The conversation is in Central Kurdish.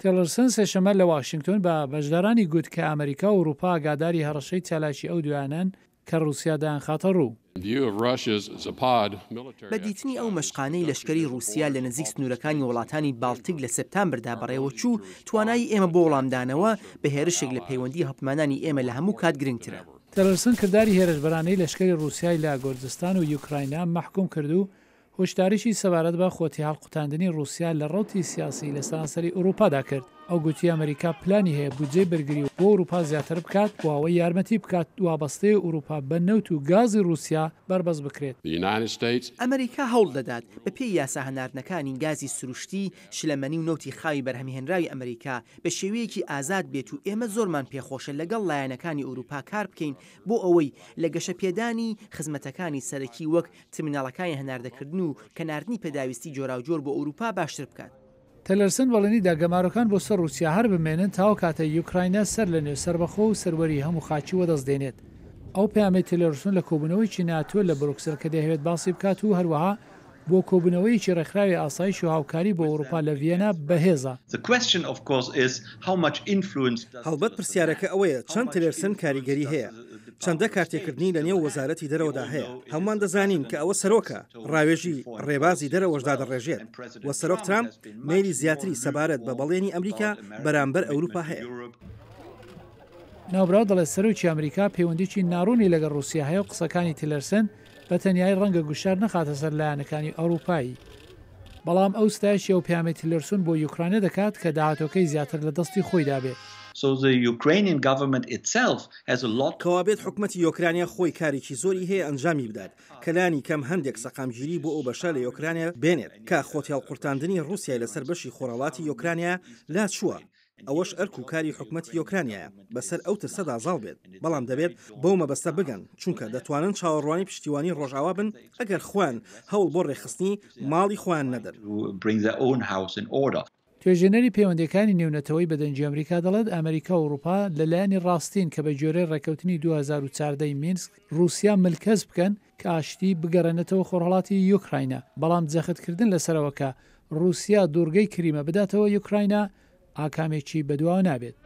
تێلرسن سێشەممە لە واشینگتۆن بە بەشدارانی گوت کە ئەمەریکا و ئەوروپا ئاگاداری هەڕەشەی چالاکی ئەو دویانەن کە ڕووسیا دەیانخاتە ڕوو. بە دیتنی ئەو مەشقانەی لەشکری ڕووسیا لە نزیک سنوورەکانی وڵاتانی باڵتیک لە سێپتامبردا بەڕێوەچوو، توانایی ئێمە بۆ وڵامدانەوە بە هێرشێک لە پەیوەندی هاوپەیمانانی ئێمە لە هەموو کات گرنگترە. تێلرسن کرداری هێرشبەرانەی لەشکری ڕووسیای لە گورجستان و یوکراینا مەحکوم کرد و هۆشداریی سەبارەت بە خۆتێهەڵقوتاندنی ڕووسیا لە ڕەوتی سیاسی لە سەرانسەری ئورووپادا کرد. ئەو گوتی ئەمریکا پلانی هەیە بودجەی بەرگری بۆ ئورووپا زیاتر بکات بۆ ئەوەی یارمەتی بکات وابەستەی ئورووپا بە نەوت و گازی ڕووسیا بەربەست بکرێت. ئەمریکا هەوڵ دەدات بە پێی یاسا هەناردنەکانی گازی سروشتی، شلەمەنی و نەوتی خاوی بەرهەمهێنراوی ئەمریکا بە شێوەیەکی ئازاد بێت و ئێمە زۆرمان پێخۆشە لەگەڵ لایەنەکانی ئورووپا کار بکەین بۆ ئەوەی لە گەشەپێدانی خزمەتەکانی سەرەکی وەک ترمیناڵەکانی هەناردەکردن و کە ناردنی پێداویستی جۆراوجۆر بۆ ئەوروپا باشتر بکات. تێلەرسن بەڵێنی دا گەمارۆکان بۆ سەر ڕووسیا هەر بمێنن تا ئەو کاتەی یوکراینا سەر لە نوێ سەربەخۆ و سەروەری هەموو خاکی وەدەست دێنێت. ئەو پەیامەی تێلەرسون لە کۆبوونەوەیەکی ناتۆ لە بروکسل کە دەیهەوێت باسی بکات و هەروەها بۆ کۆبوونەوەیەکی ڕێکخراوی ئاسایش و هاوکاری بۆ ئەوروپا لە ڤییەنا بەهێزە. هەڵبەت پرسیارەکە ئەوەیە چەند تێلەرسن کاریگەری هەیە؟ چەندە کارتێکردنی لە نێو وەزارەتی دەرەوەدا هەیە؟ هەمووان دەزانین کە ئەوە سەرۆکە، ڕاوێژی ڕێبازی دەرەوەش دادەڕێژێت و سەرۆک ترامپ مەیلی زیاتری سەبارەت بە بەڵێنی ئەمریکا بەرامبەر ئەوروپا هەیە. ناوبراو دەڵێت سەرۆکی ئەمریکا پەیوەندیی ناڕوونی لەگەڵ ڕووسیا هەیە و قسەکانی تیلەرسن بە تەنیایی ڕەنگە گوشار نەخاتە سەر لایەنەکانی ئەوروپایی. بەڵام ئەو ستایشی ئەو پەیامەی تیلەرسون بۆ یوکرانە دەکات کە داهاتووەکەی زیاتر لە دەستی خۆیدا بێت. کەوابێت حکومەتی یۆکرانیا خۆی کارێکی زۆری هەیە ئەنجامی بدات کە لانی کەم هەندێک سەقامگیری بۆ ئەو بەشە لە یۆکرانیا بێنێت کە خۆتێهەڵقورتاندنی ڕووسیای لەسەر بەشی خۆرهەڵاتی یۆکرانیا لاچووە. ئەوەش ئەرک و کاری حکومەتی یۆکرانیایە بەسەر ئەو ترسەدا زاڵ بێت، بەڵام دەبێت بەو مەبەستە بگەن، چونکە دەتوانن چاوەڕوانی پشتیوانی ڕۆژئاوا بن ئەگەر خۆیان هەوڵ بۆ ڕێکخستنی ماڵی خۆیان نەدەن. توێژێنەری پەیوەندییەکانی نێونەتەوەی بە دەنگی ئەمریکا دەڵێت ئەمریکا و ئەوروپا لە لایەنی ڕاستین کە بە گوێرەی ڕێککەوتنی 2014 ی مینسک ڕووسیا ملکەچ بکەن کە ئاشتی بگەڕێنێتەوە خۆرهەڵاتی یوکراینا، بەڵام جەختکردن لەسەر ئەوە کە ڕووسیا دوڕگەی کریمە بداتەوە یوکراینا ئاکامێکی بەدواوە نابێت.